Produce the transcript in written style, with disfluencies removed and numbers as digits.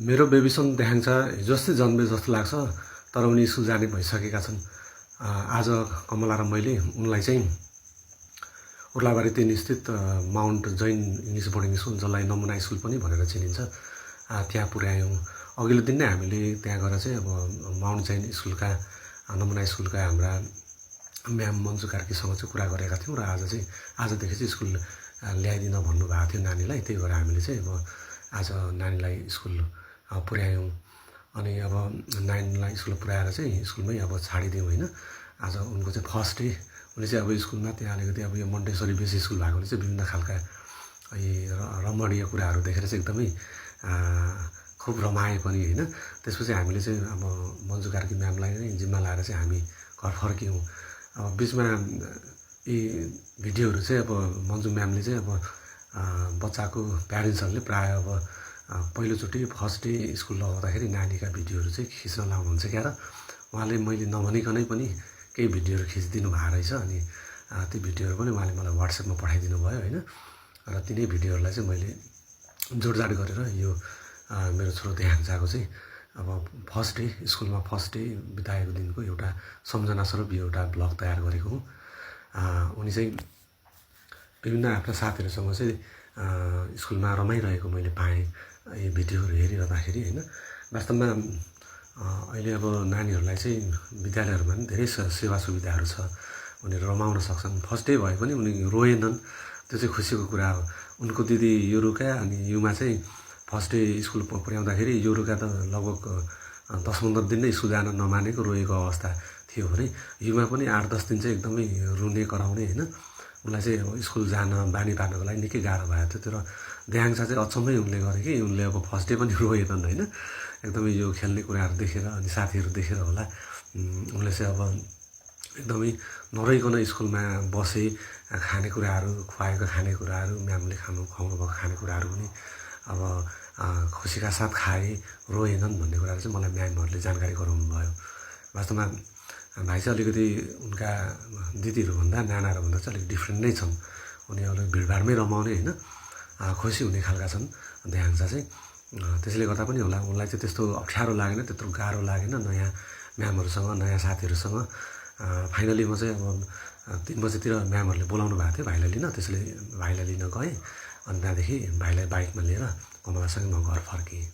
मेरो बेबीसँग देखान्छ हिजोअस्ति जन्मे जस्तो लाग्छ, तर उनी स्कुल जाने भइसकेका छन्। आज कमला र मैले उनलाई चाहिँ उर्लाबारी 3 स्थित Mount Jain English boarding school, जसलाई नमुना स्कुल पनि भनेर चिनिन्छ, त्यहाँ पुर्यायौँ। अघिल्लो दिन नै हामीले त्यहाँ गएर चाहिँ अब माउन्ट जैन स्कुलका नमुना स्कुलका हाम्रा म्याम मन्जु कार्कीसँग चाहिँ कुरा गरेका थियौँ र आजदेखि चाहिँ स्कुल ल्याइदिन भन्नुभएको थियो नानीलाई। त्यही भएर हामीले चाहिँ अब आज नानीलाई स्कुल पुर्यायौँ। अनि अब नानीलाई स्कुल पुर्याएर चाहिँ स्कुलमै अब छाडिदिउँ होइन। आज उनको चाहिँ फर्स्ट डे। उनी चाहिँ अब स्कुलमा त्यहाँ अलिकति अब यो मोन्टेसरी बेस स्कुल भएकोले चाहिँ विभिन्न खालका रमणीय कुराहरू देखेर चाहिँ एकदमै खुब रमाए पनि होइन। त्यसपछि हामीले चाहिँ अब मन्जु कार्की म्यामलाई नै जिम्मा लाएर चाहिँ हामी घर फर्क्यौँ। अब बिचमा यी भिडियोहरू चाहिँ अब मन्जु म्यामले चाहिँ अब बच्चाको प्यारेन्ट्सहरूले प्रायः अब पहिलोचोटि फर्स्ट डे स्कुल लगाउँदाखेरि नानीका भिडियोहरू चाहिँ खिच्न लाउनुहुन्छ क्या। र उहाँले मैले नभनिकनै पनि केही भिडियोहरू खिचिदिनु भएको रहेछ। अनि ती भिडियोहरू पनि उहाँले मलाई वाट्सएपमा पठाइदिनु भयो होइन। र तिनै भिडियोहरूलाई चाहिँ मैले जोडजाड गरेर यो मेरो छोरो देहाङ्जाको चाहिँ अब फर्स्ट डे स्कुलमा फर्स्ट डे बिताएको दिनको एउटा सम्झना स्वरूप यो एउटा ब्लग तयार गरेको हुँ। उनी चाहिँ विभिन्न आफ्ना साथीहरूसँग चाहिँ स्कुलमा रमाइरहेको मैले पाएँ यो भिडियोहरू हेरिरहँदाखेरि होइन। वास्तवमा अहिले अब नानीहरूलाई चाहिँ विद्यालयहरूमा पनि धेरै सेवा सुविधाहरू छ, उनीहरू रमाउन सक्छन्। फर्स्ट डे भए पनि उनी रोएनन्, त्यो चाहिँ खुसीको कुरा हो। उनको दिदी युरुका अनि युमा चाहिँ फर्स्ट डे स्कुल पुर्याउँदाखेरि युरुका त लगभग 10-15 दिन नै स्कुल जान नमानेको रोएको अवस्था थियो भने युमा पनि 8-10 दिन चाहिँ एकदमै रुने कराउने होइन। उनलाई चाहिँ अब स्कुल जान बानी पार्नको लागि निकै गाह्रो भएको थियो। तर देहाङ्सा चाहिँ अचम्मै उनले गरे कि उनले अब फर्स्ट डे पनि रोएनन् होइन। एकदमै यो खेल्ने कुराहरू देखेर अनि साथीहरू देखेर होला उनले चाहिँ अब एकदमै नरोइकन स्कुलमा बसे। खानेकुराहरू खुवाएको खानेकुराहरू म्यामले खुवाउनु भएको खानेकुराहरू पनि अब खुसीका साथ खाए, रोएनन् भन्ने कुराहरू चाहिँ मलाई म्यामहरूले जानकारी गराउनु भयो। वास्तवमा भाइ चाहिँ अलिकति उनका दिदीहरूभन्दा नानाहरूभन्दा चाहिँ अलिक डिफ्रेन्ट नै छन्। उनी अलिक भिडभाडमै रमाउने होइन, खुसी हुने खालका छन् देहाङ्सा चाहिँ। त्यसले गर्दा पनि होला उनलाई चाहिँ त्यस्तो अप्ठ्यारो लागेन, त्यत्रो गाह्रो लागेन नयाँ म्यामहरूसँग नयाँ साथीहरूसँग। फाइनली म चाहिँ अब 3 बजेतिर म्यामहरूले बोलाउनु भएको थियो भाइलाई लिन, त्यसले भाइलाई लिन गएँ। अनि त्यहाँदेखि भाइलाई बाइकमा लिएर कमलासँगै म घर फर्केँ।